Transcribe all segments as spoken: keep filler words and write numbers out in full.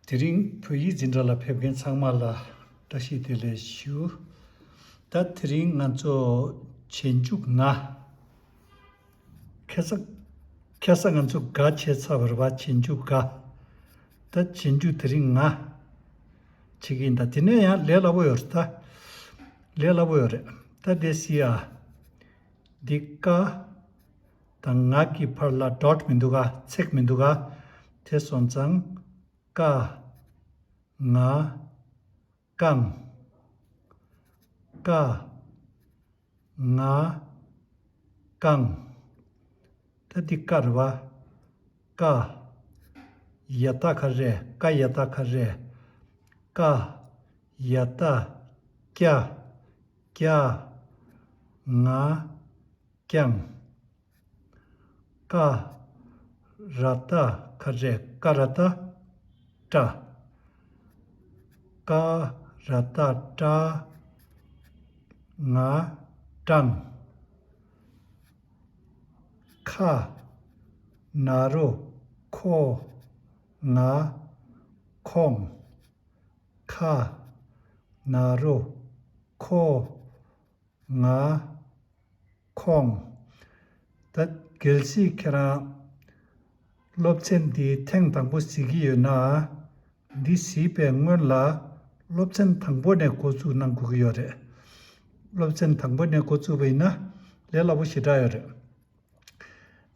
དེ་རིང་བོད་ཡིག་འཛིན་གྲྭ་ལ་ཕེབས་མཁན་ཚང་མ་ལ་བཀྲ་ཤིས་བདེ་ལེགས་ཞུ། ད་དེ་རིང་ང་ཚོ་རྗེས་འཇུག་ང་། ཁ་སང་ཁ་སང་ང་ཚོ་ག་བྱས་ཚར་བ་རེད་པ། རྗེས་འཇུག་ག། ད་རྗེས་འཇུག་དེ་རིང་ང་བྱེད་ཀྱི་ཡིན། ད་དེ་ནས་ཡང་ལས་སླ་པོ་ཡོད་རེད། ད་ལས་སླ་པོ་ཡོད་རེད། ད་དེ་སི་ཨ། འདི་ཀ་དང་ང་གི་བར་ལ་ཌོཊ་མི་འདུག་ག། ཚེག་མི་འདུག་ག། དེ་སོང་ཙང་ཀ། ང་། ཀང་། ཀ། ང་། ཀང་། ད་འདི་ཀ་རེད་པ། ཀ། ཡ་ཏ་ག་རེ། ཀ་ཡ་ཏ་ག་རེ། ཀ། ཡ་ཏ། ཀྱ། ཀྱ། ང་། ཀྱང་། ཀ། ར་ཏ་ག་རེ། ཀ་ར་ཏ། ཀྲ། ཀ་ར་ཏ་ཀྲ། ང་། ཀྲང་། ཁ། ན་རོ། ཁོ། ང་། ཁོང་། ཁ། ན་རོ། ཁོ། ང་། ཁོང་། ད་གལ་སྲིད་ཁྱེད་རང་སློབ་ཚན་འདི་ཐེངས་དང་པོ་གཟིགས་ཀྱི་ཡོད་ན། འདི་གཟིགས་པའི་སྔོན་ལ་སློབ་ཚན་དང་པོ་ནས་འགོ་བཙུགས་གནང་དགོས་ཀྱི་ཡོད་རེད། སློབ་ཚན་དང་པོ་ནས་འགོ་བཙུགས་པ་ཡིན་ན་ལས་སླ་པོ་ཞེ་དྲག་ཡོད་རེད།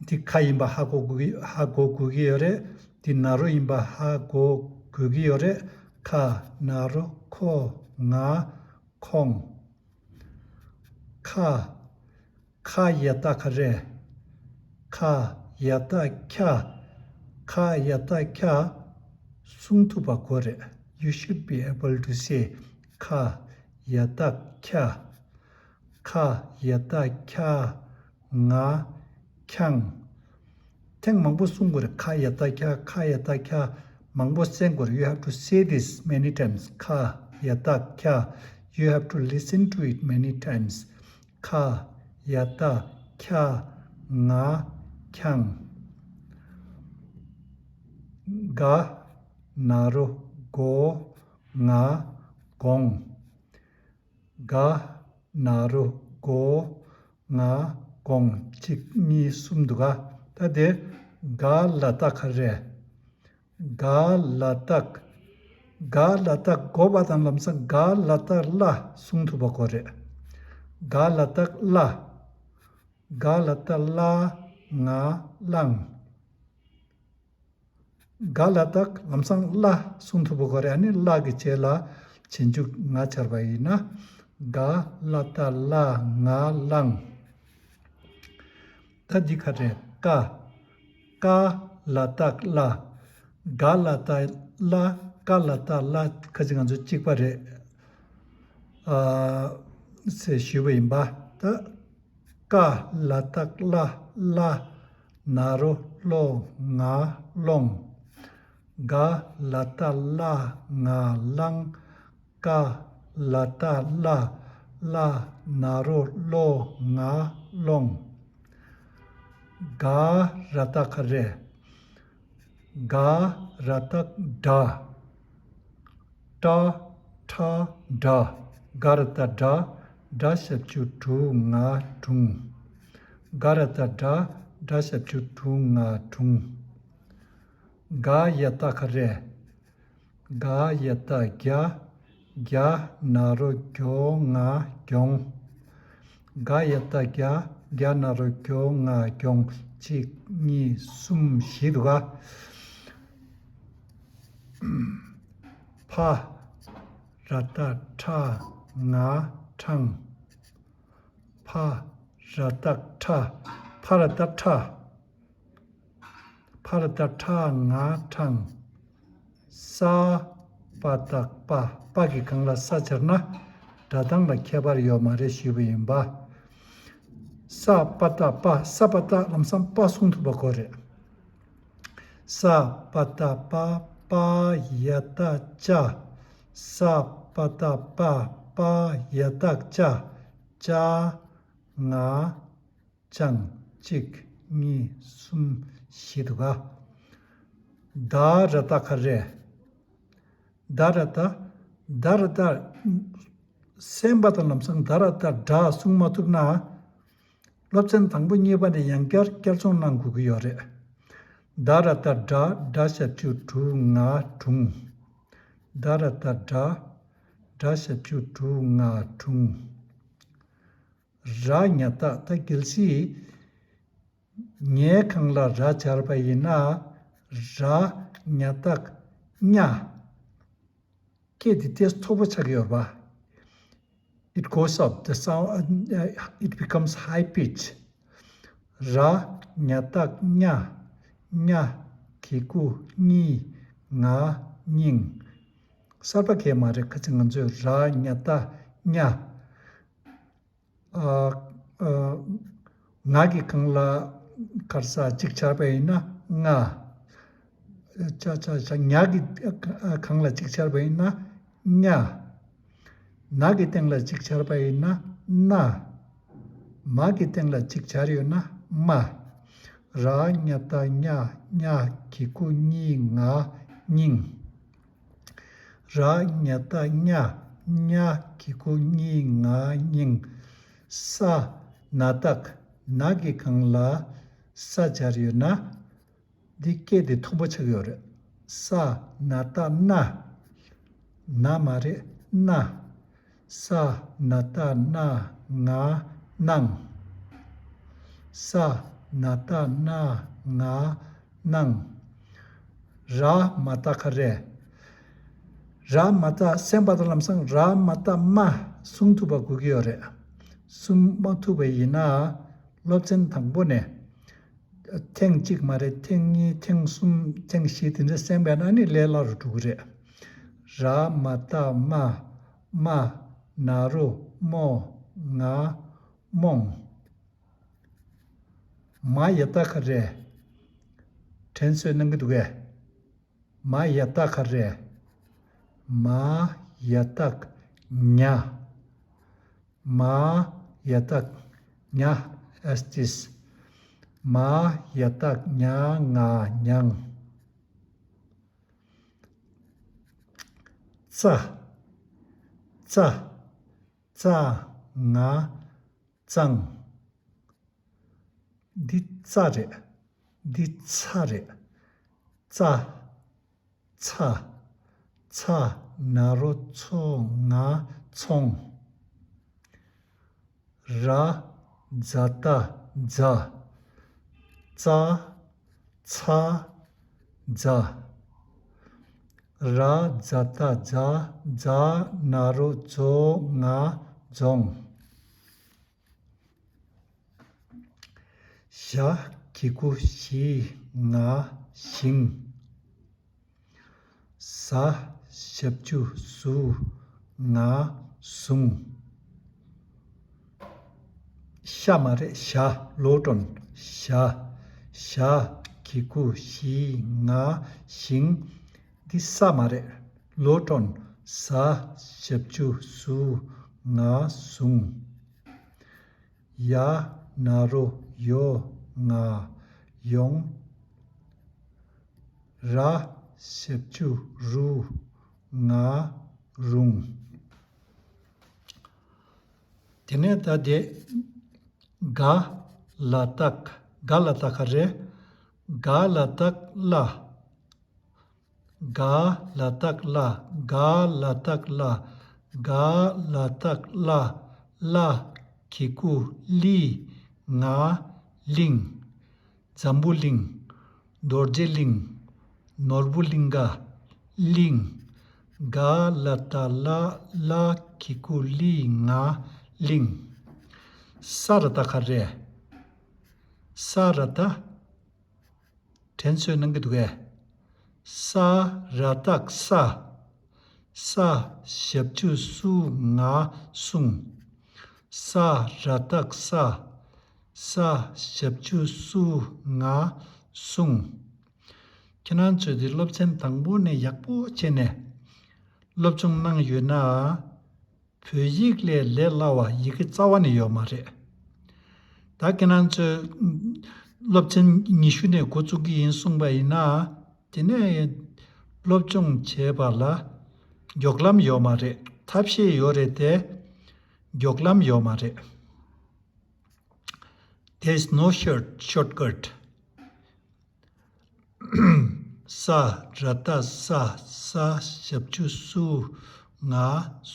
འདི་ཁ་ཡིན་པ་ཧ་གོ་དགོས་ཀྱི་ཧ་གོ་དགོས་ཀྱི་ཡོད་རེད། འདི་ན་རོ་ཡིན་པ་ཧ་གོ་དགོས་ཀྱི་ཡོད་རེད། ཁ། ན་རོ། ཁོ། ང་། ཁོང་། ཁ། ཁ་ཡ་ཏ་ག་རེ། ཁ་ཡ་ཏ་ཁྱ། ཁ་ཡ་ཏ་ཁྱ། གསུང་ཐུབ་པ་དགོས་རེད། You should be able to say ཁ་ཡ་ཏ་ཁྱ། ཁ་ཡ་ཏ་ཁྱ། ང་། ཁྱང་། ཐེངས་མང་པོ་གསུང་དགོས་རེད། ཁ་ཡ་ཏ་ཁྱ། ཁ་ཡ་ཏ་ཁྱ། མང་པོ་གསན་དགོས་རེད། You have to say this many times. ཁ་ཡ་ཏ་ཁྱ། You have to listen to it many times. ཁ་ཡ་ཏ་ཁྱ། ང་། ཁྱང་། ག། ན་རོ། གོ། ང་། གོང་། ག། ན་རོ། གོ། ང་། གོང་། གཅིག་གཉིས་གསུམ་འདུག་ག། ད་དེ་ག་ལ་ཏ་ག་རེ། ག་ལ་ཏ། ག་ལ་ཏ། གོ་བ་དང་ལམ་སང་ག་ལ་ཏ་ལ་གསུང་ཐུབ་པ་དགོས་རེད། ག་ལ་ཏ་ལ། ག་ལ་ཏ་ལ། ང་། ལང་། ག་ལ་ཏ། ལམ་སང་ལ་གསུང་ཐུབ་པ་དགོས་རེད། ཨ་ནི་ལ་གི་རྗེས་ལ་རྗེས་འཇུག་ང་སྦྱར་བ་ཡིན་ན། ག་ལ་ཏ་ལ། ང་ལང་། ད་འདི་ག་རེད། ཀ། ཀ་ལ་ཏ་ལ། ག་ལ་ཏ་ལ། ཀ་ལ་ཏ་ལ། ཁ་ཅིག་ང་ཚོ་གཅིག་པ་རེད། ཨ། ཟེར་ཞུས་པ་ཡིན་པ། ད། ཀ་ལ་ཏ་ཀླ། ཀླ། ན་རོ་ཀློ། ང་། ཀློང་། ག་ལ་ཏ་ཀླ། ང་ཀླང་། ཀ་ལ་ཏ་ཀླ། ཀླ། ན་རོ་ཀློ། ང་ཀློང་། ག་ར་ཏ་ག་རེ། ག་ར་ཏ་གྲ། ཀྲ་ཁྲ་གྲ། ག་ར་ཏ་གྲ། གྲ་ཞབས་ཀྱུ་གྲུ། ང་གྲུང་། ག་ར་ཏ་གྲ། གྲ་ཞབས་ཀྱུ་གྲུ། ང་གྲུང་། ག་ཡ་ཏ་ག་རེ། ག་ཡ་ཏ་གྱ། གྱ་ན་རོ་གྱོ། ང་གྱོང་། ག་ཡ་ཏ་གྱ། གྱ་ན་རོ་གྱོ། ང་གྱོང་། གཅིག་གཉིས་གསུམ་བཞི་འདུག་ག། ཕ་ར་ཏ་ཕྲ། ང་ཕྲང་། ཕ་ར་ཏ་ཕྲ། ཕ་ར་ཏ་ཕྲ། ཕ་ར་ཏ་ཕྲ། ང་ཕྲང་། ས་པ་ཏ་པ། པ་གི་སྒང་ལ་ས་སྦྱར་ན་སྒྲ་གདངས་ལ་ཁྱད་པར་ཡོད་མ་རེད་ཞུས་པ་ཡིན་པ། ས་པ་ཏ་པ། ས་པ་ཏ། ལམ་སང་པ་གསུང་ཐུབ་པ་དགོས་རེད། ས་པ་ཏ་པ། པ་ཡ་ཏ་ཅ། ས་པ་ཏ་པ། པ་ཡ་ཏ་ཅ། ཅ། ང་། ཅང་། གཅིག་གཉིས་གསུམ་བཞི་འདུག་ག། ད་ར་ཏ་ག་རེ། ད་ར་ད། ད་ར་ད། གསན་པ་དང་ལམ་སང་ད་ར་ད་སྒྲ་གསུང་མ་ཐུབ་ན། སློབ་ཚན་དང་པོ་གཉིས་པ་ནས་ཡང་བསྐྱར་བསྐྱར་སྦྱོང་གནང་དགོས་ཀྱི་ཡོད་རེད། ད་ར་ད་སྒྲ། སྒྲ་ཞབས་ཀྱུ་དྲུག་ང་དྲུང་། ད་ར་ད་སྒྲ། སྒྲ་ཞབས་ཀྱུ་དྲུག་ང་དྲུང་། ར་ཉ་བཏགས། ད་གལ་སྲིད་ཉའི་སྒང་ལ་ར་སྦྱར་བ་ཡིན་ན། ར་ཉ་བཏགས་ཉ། སྐད་འདི་ཏོག་ཙམ་མཐོ་པོ་ཆགས་ཀྱི་ཡོད་རེད་པ། It goes up, the sound, uh, it becomes high pitch. ར་ཉ་བཏགས་ཉ། ཉ་གི་གུ་གཉི། ང་ཉིང་། གསར་པ་གང་ཡང་མ་རེད། ཁ་ཅིག་ང་ཚོས་ར་ཉ་བཏགས་ཉ། ཨ། ཨ། ང་གི་སྒང་ལ་ག་རེ་ཟ་གཅིག་སྦྱར་བ་ཡིན་ན་ང་། ཆ་ཆ་ཆ། ཉ་གི་སྒང་ལ་གཅིག་སྦྱར་བ་ཡིན་ན་ཉ། ན་གི་སྟེང་ལ་གཅིག་སྦྱར་བ་ཡིན་ན་ན། མ་གི་སྟེང་ལ་གཅིག་སྦྱར་ཡོད་ན་མ། ར་ཉ་བཏགས་ཉ། ཉ་གི་གུ་གཉི། ང་ཉིང་། ར་ཉ་བཏགས་ཉ། ཉ་གི་གུ་གཉི། ང་ཉིང་། ས་ན་བཏགས་ན་གི་སྒང་ལ་ས་སྦྱར་ཡོད་ན། འདི་སྐད་དེ་མཐོན་པོ་ཆགས་ཡོད་རེད། ས་ན་བཏགས་སྣ། ན་མ་རེད། སྣ། ས་ན་བཏགས་སྣ། ང་སྣང་། ས་ན་བཏགས་སྣ། ང་སྣང་། ར་མ་བཏགས་ག་རེ། ར་མ་བཏགས། གསན་པ་དང་ལམ་སང་ར་མ་བཏགས་མ་གསུང་ཐུབ་པ་དགོས་ཀྱི་ཡོད་རེད། གསུང་མ་ཐུབ་པ་ཡིན་ན། སློབ་ཚན་དང་པོ་ནས། ཐེངས་གཅིག་མ་རེད། ཐེངས་གཉིས། ཐེངས་གསུམ། ཐེངས་བཞི། དེ་འདྲ་གསན་པས་ན་ནི་ལས་སླ་རུ་འགྲོ་གི་རེད། ར་མ་བཏགས་རྨ། རྨ། ན་རོ་རྨོ། ང་རྨོངས། མ་ཡ་བཏགས་ག་རེ། དྲན་གསོ་གནང་གི་འདུག་གས། མ་ཡ་བཏགས་ག་རེ། མ་ཡ་བཏགས་མྱ། མ་ཡ་བཏགས་མྱ། As this. མ་ཡ་བཏགས་མྱ། ང་མྱང་། ཙ། ཙ། ཙ། ང་གཙང་། འདི་ཙ་རེད། འདི་ཚ་རེད། ཙ། ཚ། ཚ་ན་རོ་ཚོ། ང་ཚོང་། ར་ཛ་ཏ་རྫ། ཙ། ཚ། རྫ། ར་ཛ་ཏ་རྫ། རྫ་ན་རོ་རྫོ། ང་རྫོང་། ཞ་གི་གུ་ཞི། ང་ཞིང་། ཟ་ཞབས་ཀྱུ་ཟུ། ང་ཟུང་། ཤ་མ་རེད། ཞ། ལོ་ཀྲོན། ཞ། ཞ་གི་གུ་ཞི། ང་ཞིང་། འདི་ས་མ་རེད། ལོ་ཀྲོན། ཟ་ཞབས་ཀྱུ་ཟུ། ང་ཟུང་། ཡ་ན་རོ་ཡོ། ང་ཡོང་། ར་ཞབས་ཀྱུ་རུ། ང་རུང་། དེ་ནས་ད་དེ། ག་ལ་བཏགས། ག་ལ་བཏགས་ག་རེ། ག་ལ་བཏགས་གླ། ག་ལ་བཏགས་གླ། ག་ལ་བཏགས་གླ། ག་ལ་བཏགས་གླ། གླ་གི་གུ་གླི། ང་གླིང་། འཛམ་བུ་གླིང་། རྡོ་རྗེ་གླིང་། ནོར་བུ་གླིང་ག། གླིང་། ག་ལ་བཏགས་གླ། གླ་གི་གུ་གླི། ང་གླིང་། ས་ར་བཏགས་ག་རེ། ས་ར་བཏགས། དྲན་གསོ་གནང་གི་འདུག་གས། ས་ར་བཏགས་ས། ས་ཞབས་ཀྱུ་སུ། ང་སུང་། ས་ར་བཏགས་ས། ས་ཞབས་ཀྱུ་སུ། ང་སུང་། ཁྱེད་རང་ཚོས་དེ་སློབ་ཚན་དང་པོ་ནས་ཡག་པོ་བྱས་ནས་སློབ་སྦྱོང་གནང་ཡོད་ན། བོད་ཡིག་ལས་ལས་སླ་བ་ཡི་གེ་རྩ་བ་ནས་ཡོད་མ་རེད། ད་ཁྱེད་རང་ཚོས་སློབ་ཚན་ཉི་ཤུ་ནས་འགོ་བཙུགས་ཀྱི་ཡིན་གསུངས་པ་ཡིན་ན། དེ་ནས་སློབ་སྦྱོང་བྱས་པ་ལ་ མགྱོགས་ལམ་ཡོད་མ་རེད། ཐབས་ཤེས་ཡོད་རེད་དེ། མགྱོགས་ལམ་ཡོད་མ་རེད། There is no short shortcut. ས། ར་བཏགས་སྲ། ས་ཞབས་ཀྱུ་སྲུ། ང་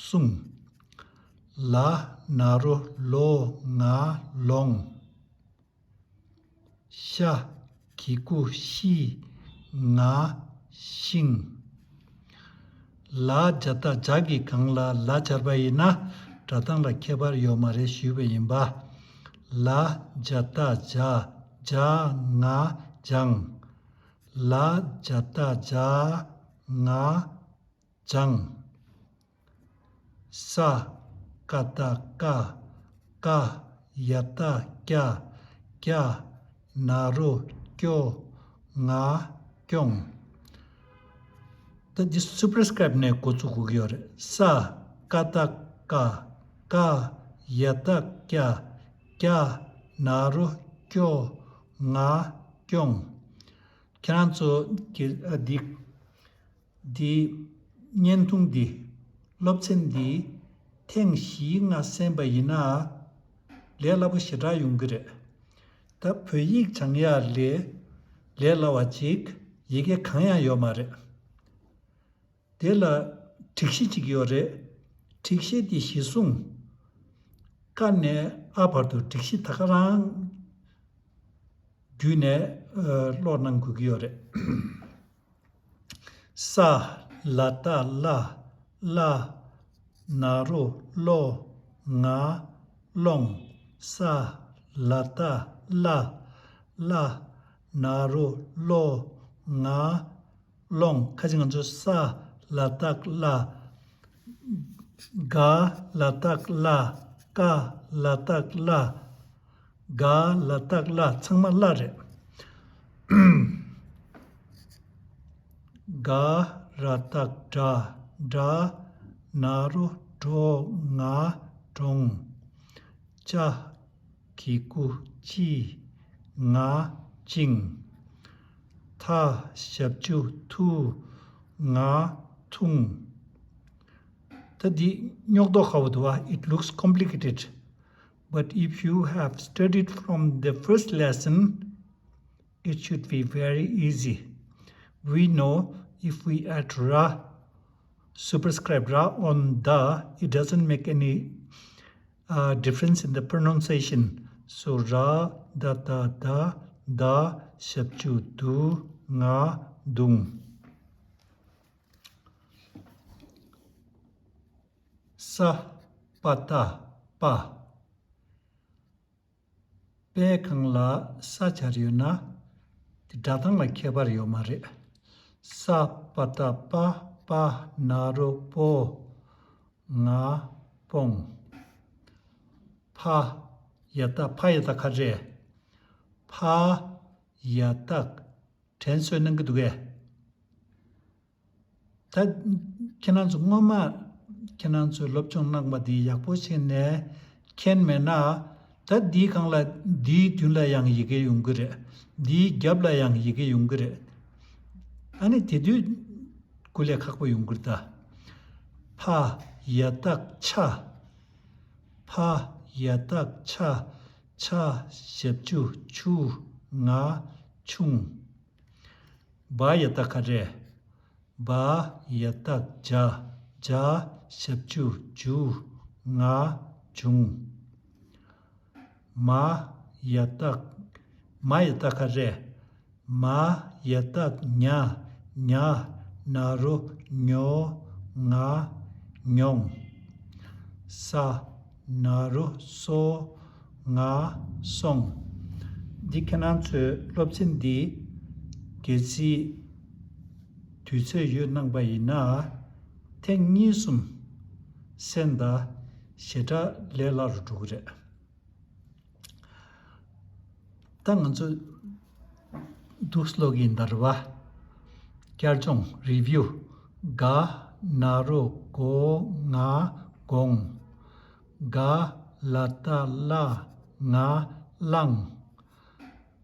སྲུང་། ལ། ན་རོ་ལོ། ང་ལོང་། ཤ། གི་གུ་ཤི། ང་ཤིང་། ལ་ཇ་བཏགས་ཇ་གི་སྒང་ལ་ལ་སྦྱར་བ་ཡིན་ན་སྒྲ་གདངས་ལ་ཁྱད་པར་ཡོད་མ་རེད་ཞུས་པ་ཡིན་པ། ལ་ཇ་བཏགས་ཇ། ཇ་ང་ལྗང་། ལ་ཇ་བཏགས་ལྗ། ང་ལྗང་། ས། ཀ་བཏགས་སྐ། སྐ། ཡ་བཏགས་སྐྱ། སྐྱ། ན་རོ་སྐྱོ། ང་སྐྱོང་། ད་འདི་སུ་པར་སི་ཀི་རིབ་ནས་འགོ་ཚུགས་དགོས་ཀྱི་ཡོད་རེད། ས། ཀ་བཏགས་སྐ། སྐ། ཡ་བཏགས་སྐྱ། སྐྱ། ན་རོ་སྐྱོ། ང་སྐྱོང་། ཁྱེད་རང་ཚོ་གི་ཨ་འདི། འདི། བརྙན་ཐུང་འདི། སློབ་ཚན་འདི། ཐེངས་བཞིའི་ལྔ་གསན་པ་ཡིན་ན། ལས་སླ་པོ་ཞེ་དྲག་ཡོང་གི་རེད། ད་བོད་ཡིག་སྦྱང་ཡག་ལས། ལས་སླ་བ་ཅིག་ཡི་གེ་གང་ཡང་ཡོད་མ་རེད། དེ་ལ་སྒྲིག་གཞི་ཅིག་ཡོད་རེད། སྒྲིག་གཞི་དེ་གཞི་བཟུང་། ཀ་ནས་ཨ་བར་དུ་སྒྲིག་གཞི་ད་ག་རང་བརྒྱུད་ནས་ཨ་ཀློག་གནང་དགོས་ཀྱི་ཡོད་རེད། ས། ལ་བཏགས་སླ། སླ། ན་རོ་སློ། ང་སློང་། ས། ལ་བཏགས་སླ། སླ། ན་རོ་སློ། ང་སློང་། ཁ་ཅིག་ང་ཚོ་ས། ལ་བཏགས་སླ། ག། ལ་བཏགས་གླ། ཀ། ལ་བཏགས་གླ། ག། ལ་བཏགས་གླ། ཚང་མ་གླ་རེད། ག། ར་བཏགས་གྲ། གྲ། ན་རོ་གྲོ། ང་གྲོང་། ཅ། གི་གུ་ཅི། ང་ཅིང་། ཐ། ཞབས་ཀྱུ་ཐུ། ང་ཐུང་། ད་འདི་རྙོག་དྲ་ཁ་བོ་འདུག་བ། It looks complicated, but if you have studied from the first lesson, it should be very easy. We know if we add ra, superscript ra on the, it doesn't make any uh, difference in the pronunciation. So, ར། ད་བཏགས་དྷ། དྷ། ཞབས་ཀྱུ་དྷུ། ང་དུང་། ས། པ་བཏགས་སྤ། པའི་སྒང་ལ་ས་སྦྱར་ཡོད་ན། དེ་སྒྲ་གདངས་ལ་ཁྱད་པར་ཡོད་མ་རེད། ས། པ་བཏགས་སྤ། སྤ། ན་རོ་སྤོ། ང་སྤོང་། ཕ། ཡ་བཏགས་ཕ། ཡ་བཏགས་ཁ་རེད། ཕ། ཡ་བཏགས། དྲན་གསོ་གནང་གི་འདུག་གས། ད་ཁྱེད་རང་ཚོ་སྔོན་མ་ཁྱེད་རང་ཚོས་སློབ་སྦྱོང་གནང་པ་འདི་ཡག་པོ་བྱས་ནས་མཁྱེན་མེད་ན། ད་འདིའི་སྒང་ལ་འདིའི་མདུན་ལ་ཡང་ཡི་གེ་ཡོང་གི་རེད། འདིའི་རྒྱབ་ལ་ཡང་ཡི་གེ་ཡོང་གི་རེད། ཨ་ནི་དེ་དུས་སྐུ་ལས་ཁག་པོ་ཡོང་གི་རེད་ད། ཕ། ཡ་བཏགས་ཕྱ། ཕ། ཡ་བཏགས་ཕྱ། ཕྱ། ཞབས་ཀྱུ་ཕྱུ། ང་ཕྱུང་། བ། ཡ་བཏགས་ག་རེ། བ། ཡ་བཏགས་བྱ། བྱ། ཞབས་ཀྱུ་བྱུ། ང་བྱུང་། མ། ཡ་བཏགས། མ། ཡ་བཏགས་ག་རེ། མ། ཡ་བཏགས་མྱ། མྱ། ན་རོ་མྱོ། ང་མྱོང་། ས། ན་རོ་སོ། ང་སོང་། འདི་ཁྱེད་རང་ཚོའི་སློབ་ཚན་འདི་གལ་སྲིད་དུས་ཚོད་ཡོད་གནང་པ་ཡིན་ན། ཐེངས་གཉིས་གསུམ་གསན་དང་ཞེ་དྲག་ལས་སླ་རུ་འགྲོ་གི་རེད། ད་ང་ཚོ་འདུག་སེ་ཀློག་གི་ཡིན་ད་རེད་བ། བསྐྱར་སྦྱོང་། རི་བིའུ། ག། ན་རོ་གོ། ང་དགོང་། ག། ལ་བཏགས་གླ། ང་གླང་།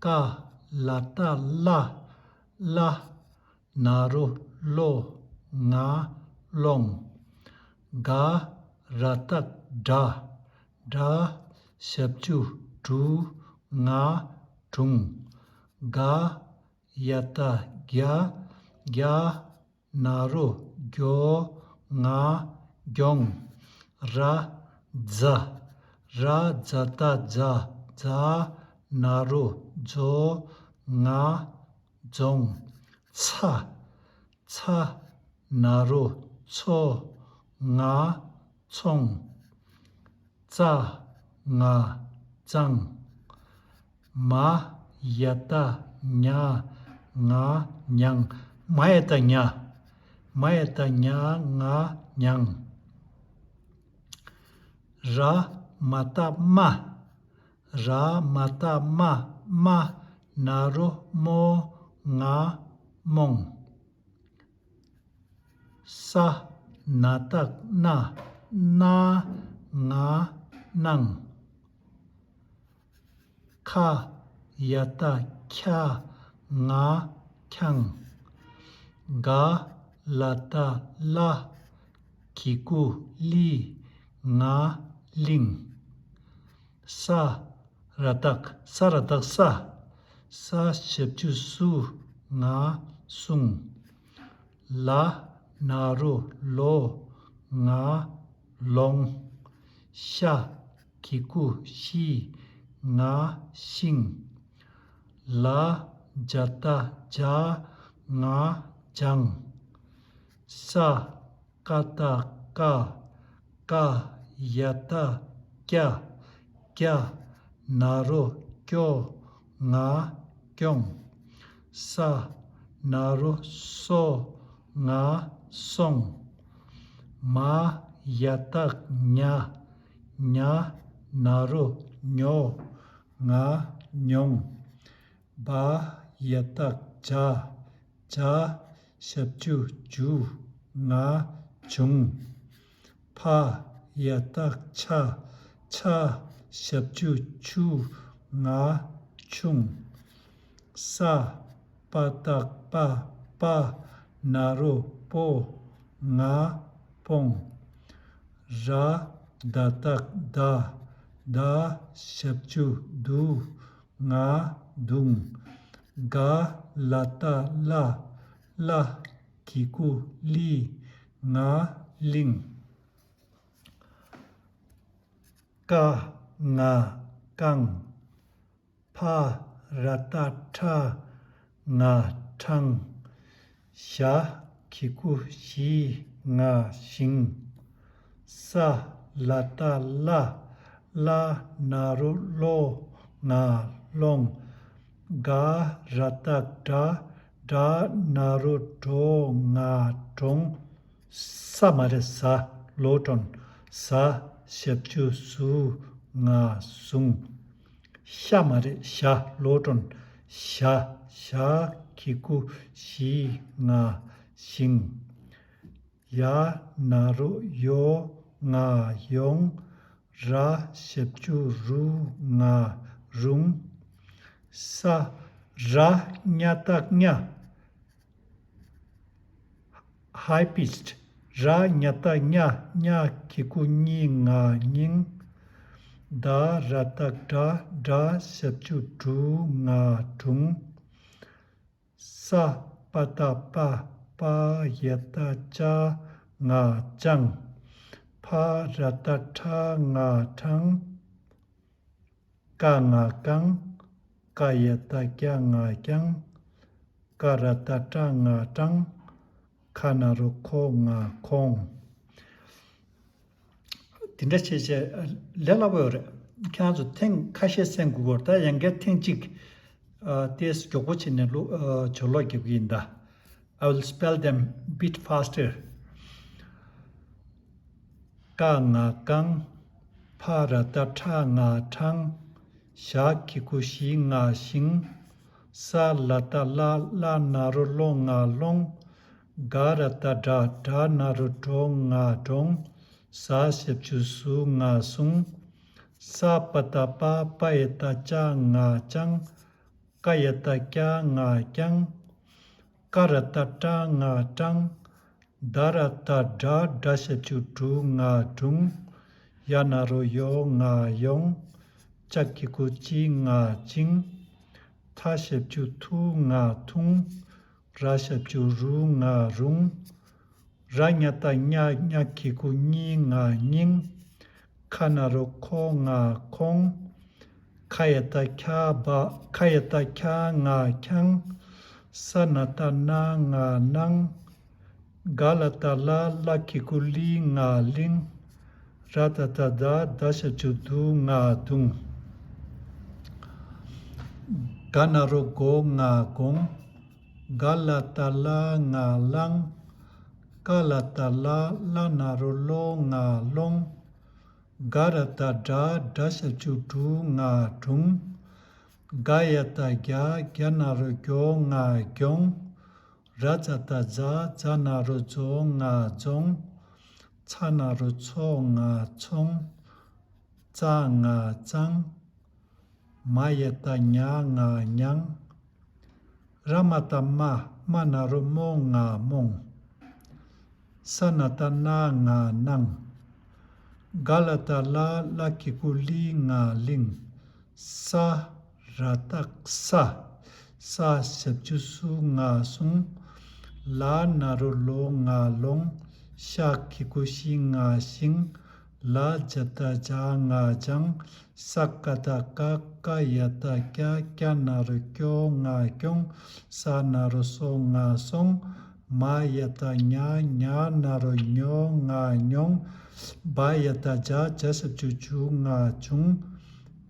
ཀ། ལ་བཏགས་གླ། གླ། ན་རོ་གློ། ང་ སློང་། ག་ར་བཏགས་གྲ། གྲ་ཞབས་ཀྱུ་གྲུ། ང་དྲུང་། ག་ཡ་བཏགས་གྱ། གྱ་ན་རོ་གྱོ། ང་གྱོང་། ར་ཛ། ར་ཛ་བཏགས་ཛ། ཛ་ན་རོ་ཛོ། ང་རྫོང་། ཚ། ཚ་ན་རོ་ཚོ། ང་ཚོང་། ཙ། ང་གཙང་། མ་ཡ་བཏགས་མྱ། ང་མྱང་། མ་ཡ་བཏགས་མྱ། མ་ཡ་བཏགས་མྱ། ང་མྱང་། ར་མ་བཏགས་རྨ། ར་མ་བཏགས་རྨ། རྨ་ན་རོ་རྨོ། ང་རྨོངས། ས་ན་བཏགས་སྣ། སྣ་ང་སྣང་། ཁ་ཡ་བཏགས་ཁྱ། ང་ཁྱང་། ག་ལ་བཏགས་གླ། གི་གུ་གླི། ང་གླིང་། ས་ར་བཏགས། ས་ར་བཏགས་སྲ། ས་ཞབས་ཀྱུ་སྲུ། ང་སྲུང་། ལ་ན་རོ་ལོ། ང་ལོང་། ཤ་གི་གུ་ཤི། ང་ཤིང་། ལ་ཇ་བཏགས་ལྗ། ང་ལྗང་། ས་ཀ་བཏགས་སྐ། སྐ་ཡ་བཏགས་སྐྱ། སྐྱ་ན་རོ་སྐྱོ། ང་སྐྱོང་། ས་ན་རོ་སོ། ང་སོང་། མ་ཡ་བཏགས་མྱ། མྱ་ན་རོ་མྱོ། ང་མྱོང་། བ་ཡ་བཏགས་བྱ། བྱ་ཞབས་ཀྱུ་བྱུ། ང་བྱུང་། ཕ་ཡ་བཏགས་ཕྱ། ཕྱ་ཞབས་ཀྱུ་ཕྱུ། ང་ཕྱུང་། ས་པ་བཏགས་སྤ། སྤ་ན་རོ་སྤོ། ང་སྤོང་། ར་ད་བཏགས་རྡ། རྡ་ཞབས་ཀྱུ་རྡུ། ང་རྡུང་། ག་ལ་བཏགས་གླ། གླ་གི་གུ་གླི། ང་གླིང་། ཀ་ང་རྐང་། ཕ་ར་བཏགས་ཕྲ། ང་ཕྲང་། ཞ་གི་གུ་ཞི། ང་ཞིང་། ས་ལ་བཏགས་སླ། སླ་ན་རོ་སློ། ང་སློང་། ག་ར་བཏགས་གྲ། གྲ་ན་རོ་གྲོ། ང་གྲོང་། ས་མ་རེད་ཟ། ལོ་ཀྲོན། ཟ་ཞབས་ཀྱུ་ཟུ། ང་ཟུང་། ཤ་མ་རེད་ཞ། ལོ་ཀྲོན། ཞ། ཞ་གི་གུ་ཞི། ང་ཞིང་། ཡ་ན་རོ་ཡོ། ང་ཡོང་། ར་ཞབས་ཀྱུ་རུ། ང་རུང་། ས་ར་ཉ་བཏགས་སྙ། High pitched. ར་ཉ་བཏགས་སྙ། སྙ་གི་གུ་སྙི། ང་སྙིང་། ད་ར་བཏགས་དྲ། དྲ་ཞབས་ཀྱུ་དྲུ། ང་དྲུང་། ས་པ་བཏགས་སྤ། སྤ་ཡ་བཏགས་སྤྱ། ང་སྤྱང་། ཕ་ར་བཏགས་ཕྲ། ང་ཕྲང་། ཀ་ང་བཀང་། ཀ་ཡ་བཏགས་ཀྱ། ང་བཀྱང་། ཀ་ར་བཏགས་ཀྲ། ང་བཀྲང་། ཁ་ན་རོ་ཁོ། ང་ཁོང་། དེ་འདྲ་བྱས་བྱས་ལས་སླ་པོ་ཡོད་རེད། ཁྱེད་རང་ཚོ་ཐེངས་ཁ་ཤས་གསན་དགོས་ཀྱི་རེད། ད་ཡང་བསྐྱར་ཐེངས་གཅིག་ཨ། ཏོག་ཙམ་མགྱོགས་པོ་བྱས་ནས་ཀློག་ཨ། ཆོས་ཀློག་རྒྱབ་ཀྱི་ཡིན་ད། I will spell them bit faster. ཀ་ང་བཀང་། ཕ་ར་བཏགས་ཕྲ། ང་ཕྲང་། ཞ་གི་གུ་ཞི། ང་ཞིང་། ས་ལ་བཏགས་སླ། སླ་ན་རོ་སློ། ང་སློང་། ག་ར་བཏགས་གྲ། གྲ་ན་རོ་གྲོ། ང་གྲོང་། ཟ་ཞབས་ཀྱུ་ཟུ། ང་ཟུང་། ས་པ་བཏགས་སྤ། སྤ་ཡ་བཏགས་སྤྱ། ང་སྤྱང་། ཀ་ཡ་བཏགས་ཀྱ། ང་བཀྱང་། ཀ་ར་བཏགས་ཀྲ། ང་བཀྲང་། ད་ར་བཏགས་དྲ། དྲ་ཞབས་ཀྱུ་དྲུ་ང་དྲུང་། ཡ་ན་རོ་ཡོ་ང་ཡོང་། ཅ་གི་གུ་ཅི་ང་ཅིང་། ཐ་ཞབས་ཀྱུ་ཐུ་ང་ཐུང་། ར་ཞབས་ཀྱུ་རུ་ང་རུང་། ར་ཉ་བཏགས་ཉ། ཉ་གི་གུ་ཉི་ང་སྙིང་། ཁ་ན་རོ་ཁོ་ང་ཁོང་། ཁ་ཡ་བཏགས་ཁྱ་བ། ཁ་ཡ་བཏགས་ཁྱ་ང་ཁྱང་། ས་ན་བཏགས་སྣ་ང་སྣང་། ག་ལ་བཏགས་གླ། གླ་གི་གུ་གླི་ང་གླིང་། ར་ད་བཏགས་རྡ། རྡ་ཞབས་ཀྱུ་རྡུ་ང་རྡུང་། ག་ན་རོ་གོ་ང་དགོང་། ག་ལ་བཏགས་གླ་ང་གླང་། ཀ་ལ་བཏགས་ཀླ། ཀླ་ན་རོ་ཀློ་ང་ཀློང་། ག་ར་བཏགས་གྲ། གྲ་ཞབས་ཀྱུ་གྲུ་ང་གྲུང་། ག་ཡ་བཏགས་གྱ། གྱ་ན་རོ་གྱོ་ང་གྱོང་། ར་ཛ་བཏགས་རྫ། རྫ་ན་རོ་རྫོ་ང་རྫོང་། ཚ་ན་རོ་ཚོ་ང་ཚོང་། ཙ་ང་ཙང་། མ་ཡ་བཏགས་མྱ་ང་མྱང་། ར་མ་བཏགས་རྨ། རྨ་ན་རོ་རྨོ་ང་རྨོང་། ས་ན་བཏགས་སྣ་ང་སྣང་། ག་ལ་བཏགས་གླ། གླ་གི་གུ་གླི་ང་གླིང་། ས། ར་བཏགས་ས། ས་ཞབས་ཀྱུ་སུ་ང་སུང་། ལ་ན་རོ་ལོ་ང་ལོང་། ཤ་གི་གུ་ཤི་ང་ཤིང་། ལ་ཇ་བཏགས་ལྗ་ང་ལྗང་། ས་ཀ་བཏགས་སྐ། སྐ་ཡ་བཏགས་སྐྱ། སྐྱ་ན་རོ་སྐྱོ་ང་སྐྱོང་། ས་ན་རོ་སོ་ང་སོང་། མ་ཡ་བཏགས་མྱ། མྱ་ན་རོ་མྱོ་ང་མྱོང་། བ་ཡ་བཏགས་བྱ། བྱ་ཞབས་ཀྱུ་བྱུ་ང་བྱུང་།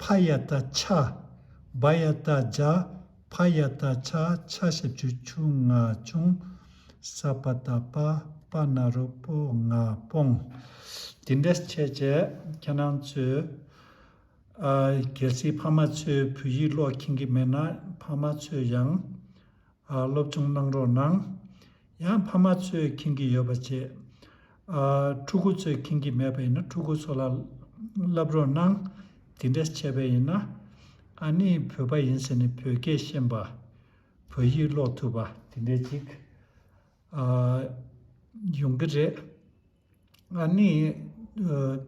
ཕ་ཡ་བཏགས་ཕྱ། བ་ཡ་བཏགས་བྱ། ཕ་ཡ་བཏགས་ཕྱ། ཕྱ་ཞབས་ཀྱུ་ཕྱུ་ང་ཕྱུང་། ས་པ་བཏགས་པ། པ་ན་རོ་པོ་ང་སྤོང་། དེ་འདྲ་བྱས་བྱས་ཁྱེད་རང་ཚོས། ཨ། གལ་སྲིད་ཕ་མ་ཚོས་བོད་ཡིག་ཀློག་མཁྱེན་གྱི་མེད་ན། ཕ་མ་ཚོས་ཡང་། ཨ། སློབ་སྦྱོང་གནང་རོགས་གནང་། ཡང་ཕ་མ་ཚོས་མཁྱེན་གྱི་ཡོད་པ་བྱས། ཨ། ཕྲུ་གུ་ཚོས་མཁྱེན་གྱི་མེད་པ་ཡིན་ན་ཕྲུ་གུ་ཚོ་ལ་བསླབ་རོགས་གནང་། དེ་འདྲ་བྱས་པ་ཡིན་ན། ཨ་ནི་བོད་པ་ཡིན་ཟེར་ནས་བོད་སྐད་ཤེས་པ། བོད་ཡིག་ཀློག་ཐུབ་པ་དེ་འདྲ་ཅིག་ཨ། ཡོང་གི་རེད། ཨ་ནི། ཨ།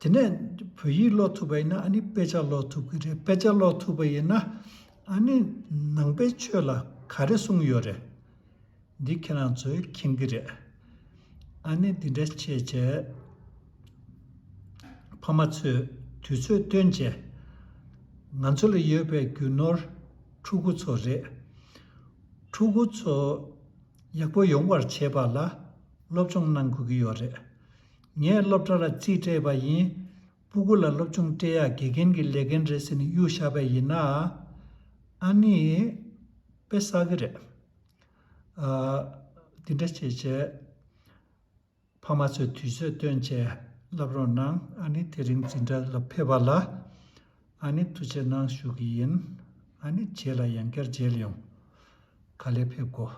དེ་ནས་བོད་ཡིག་ཀློག་ཐུབ་པ་ཡིན་ན་ཨ་ནི་དཔེ་ཆ་ཀློག་ཐུབ་ཀྱི་རེད། དཔེ་ཆ་ཀློག་ཐུབ་པ་ཡིན་ན་ཨ་ནི་ནང་པའི་ཆོས་ལ་ག་རེ་གསུངས་ཡོད་རེད། འདི་ཁྱེད་རང་ཚོས་མཁྱེན་གྱི་རེད། ཨ་ནི་འདི་འདྲ་བྱས་བྱས། ཕ་མ་ཚོས་དུས་ཚོད་བཏོན་བྱས། ང་ཚོ་ལ་ཡོད་པའི་རྒྱུ་ནོར་ཕྲུ་གུ་ཚོ་རེད། ཕྲུ་གུ་ཚོ་ཡག་པོ་ཡོང་བར་བྱེད་པ་ལ་སློབ་སྦྱོང་གནང་དགོས་ཀྱི་ཡོད་རེད། ངས་སློབ་གྲྭ་ལ་རྩིས་སྤྲད་པ་ཡིན། སྤུ་གུ་ལ་སློབ་སྦྱོང་སྤྲད་ཡག་དགེ་རྒན་གྱི་ལས་འགན་རེད་ཟེར་ནས་གཡུག་བཞག་པ་ཡིན་ན། ཨ་ནི་དཔེ་བསགས་ཀྱི་རེད། ཨ། འདི་འདྲ་བྱས་བྱས། ཕ་མ་ཚོས་དུས་ཚོད་བཏོན་བྱས་བསླབ་རོགས་གནང་། ཨ་ནི་དེ་རིང་འཛིན་གྲྭ་ལ་ཕེབས་པ་ལ་ཨ་ནི་ཐུགས་རྗེ་གནང་ཞུ་གི་ཡིན། ཨ་ནི་རྗེས་ལ་ཡང་བསྐྱར་མཇལ་ཡོང་། ག་ལེར་ཕེབས་གོ།